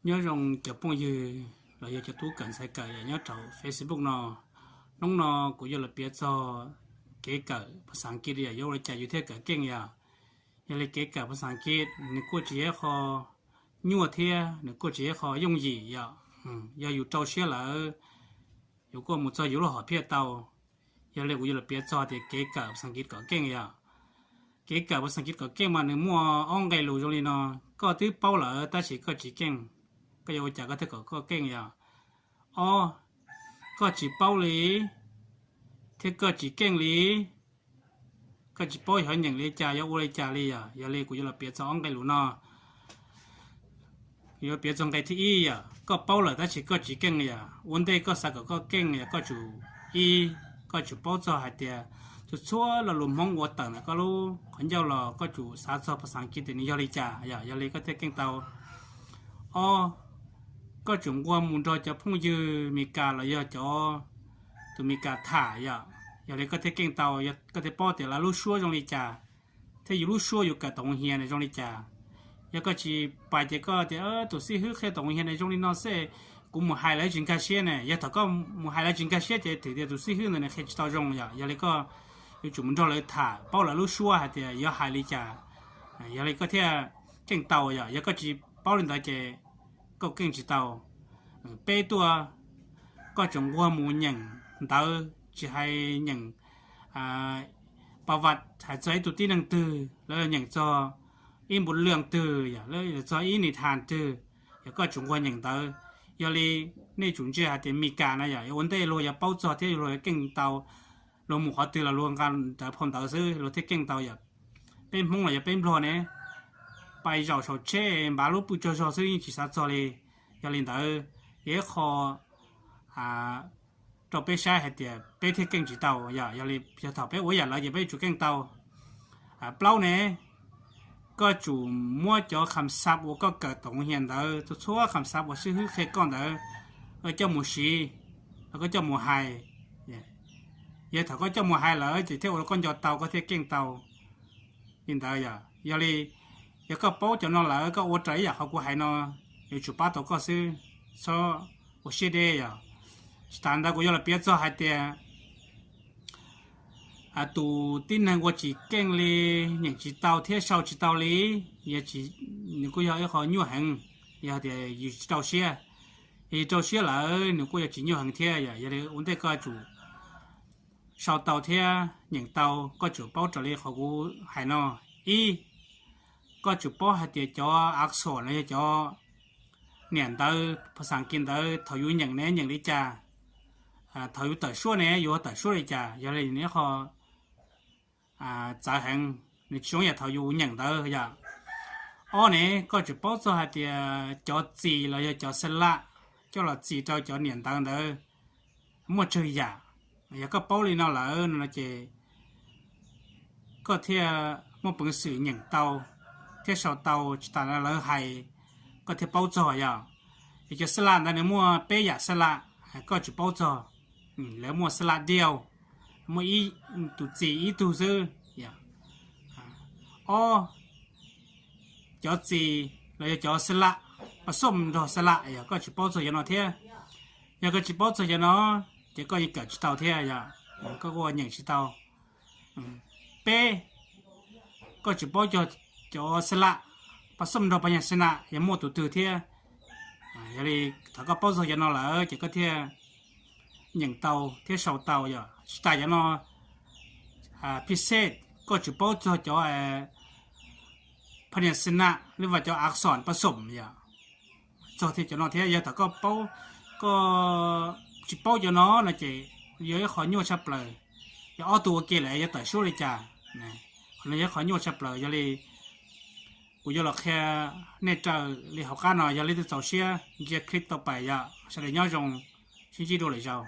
Nyob zoo cov phooj ywg los yog cov tub kawm ntxhais kawm yom nyob rau Facebook no. Hnub no kuv yuav los piav txog kev kawm phas xas kiv yom, yuav ua li cas yus thiaj kawm keej yom. Yog li kev kawm phas xas kiv nws kuj tsis yog qho nyuaj thiab nws kuj tsis yog qho yooj yim yom. Yog yus rau siab lawm, yus kuj mus txog yus lub hom phiaj tau. Yog li kuv yuav los piav txog tias kev kawm phas xas kiv kom keej yom. Kev kawm phas xas kiv kom keej mas nws muaj ob nqe lus zoo li no: koj twb paub lawm tab sis koj tsis keej, koj yuav ua cas koj thiaj kom koj keej yom. Ob, koj tsis paub li thiab koj tsis keej li, koj tsis paub yog nyeem li cas yuav ua li cas li yom. Yog li kuv yuav los piav txog ob nqe lus no. Yuav piav txog nqe thib ib yom, koj paub lawm tab sis koj tsis keej yom. Ua ntej koj xav kom koj keej yom, koj tsum, ib, koj tsum paub txog hais tias txhua txhua lo lus Hmoob ua tawm ntawm koj lub qhov ncauj los koj tsum xav txog phas xas kiv tias nws yog li cas yom, yog li koj thiaj keej tau. Ob, koj tsum nquag mus nrog cov phooj ywg Mes Kas los yog cov tus Mes Kas tham yom, yog li koj thiaj keej tau, koj thiaj paub tias lawv lub suab zoo li cas thiab yus lub suab yus kawm tom hoo hias na zoo li cas. Yog koj tsis pais ces koj tias tus xib hwb qhia tom hoo hias na zoo li no xwb, kuv mus hais lawv tsis nkag siab ne. Yog thaum koj mus hais lawv tsis nkag siab ces thwm tias tus xib hwb ntawd nws qhia tsis tau zoo yom. Yog li koj yuav tsum mus nrog lawv tham paub lawv lub suab hais tias yuav hais li cas, yog li koj thiaj keej tau yom. Yog koj tsis paub li ntawd ces koj keej tsis tau. Peb tuaj, koj tsum nquag mus nyeem ntawv, tsis hais nyeem pa vaj hais txog ib tug tib neeg twg, lawv nyeem txog ib npu lwj twg yom, lawv txog ib nis thas twg, yog koj tsum nquag nyeem ntawv. Yog li nej tsum ntsia hais tias Mes Kas na yom, ua ntej luag yuav paub txog thiab luag yuav keej tau. Luag mus qhov twg los luag nqa rawv phau ntawv xwb luag thiaj keej tau yom. Peb Hmoob los yog peb Nplog ne, pais zaum saum tsheb npav lub pwj tsaug zog xwb yeej tsis xav txog li. Yog li ntawd, yog ib qho rau peb saib hais tias peb thiaj keej tsis tau yom. Yog li yog thaum peb ua yam lawv ces peb yuav tsum keej tau. Plaub ne, koj tsum muab cov kham xab uas koj kawm tom hoo hias ntawd, txhua txhua kham xab uas xib hwb qhia koj ntawd, koj coj mus siv, los koj coj mus hais. Yog thaum koj coj mus hais lawm ces thiaj ua rau koj nco tau, koj thiaj keej tau. Li ntawd yom. Yog li, yog koj paub cov no lawm koj ua raws ib yam qhov kuv hais no, yuav tsum pab tau koj xwb, txhob ua siab deb yom. Tsis tas ntawd kuv yuav los piav txog hais tias tus tib neeg ua tsis keej li, nyeem tsis tau thiab sau tsis tau li, nws kuj yog ib qho nyuaj heev. Yog tias yus tsis rau siab, yog yus rau siab lawm nws kuj yuav tsis nyuaj heev thiab yom. Yog li ua ntej koj tsum sau tau thiab nyeem tau, koj tsum paub raws li qhov kuv hais no. Ib, koj tsum paub hais tias cov a xom los yog cov niam ntawv phas xas kiv ntawd thaum yus nyeem ne nyeem li cas, thaum yus tawm suab ne yuav tawm suab li cas, yog li nws qho txawv heev, nws tsis zoo yam thaum yus nyeem ntawd yom. Ob ne, koj tsum paub txog hais tias cov txis los yog cov xa laj coj los txis rau cov niam ntawv ntawd muaj tsawg yam. Yog koj paub li no lawm no ces koj thiaj muaj peev xwm nyeem tau thiab sau tau, tsis tas lawv hais koj thiaj paub txog yom. Es cov xa laj ntawd nws muaj peb yam xa laj koj tsum paub txog. Lawv muaj xa laj diau, muaj ib tus txis ib tug xwb. Ob, cov txis los yog cov xa laj, pas xom nrog xa laj yog koj tsis paub txog cov no thiab. Yog koj tsis paub txog cov no ces koj yeej kawm tsis tau thiab yom, koj kuj nyeem tsis tau. Peb, koj tsis paub cov xa laj, pas xom nrog pas nyas xa laj yog muaj tus twg thiab. Yog li thaum koj paub txog cov no lawm ces koj thiaj nyeem tau thiab sau tau yom. Tsis tas cov no, phij xej, koj tsis paub txog cov pas nyas xa laj lub vas cov a xom pas xom yom, txog thiab cov no thiab. Yog thaum koj paub, koj tsis paub cov no no ces yog ib qho nyuaj tshaj plaws. Yog ob tug ua ke lawm yuav tawm suab li cas? Qhov no yog ib qho nyuaj tshaj plaws. Yog li kuv yuav los qhia nej raws li hauv qab no. Yog li txaus siab ntsia clip tau pais yom. Sawv daws nyob zoo, sib ntsib dua lwm zaus.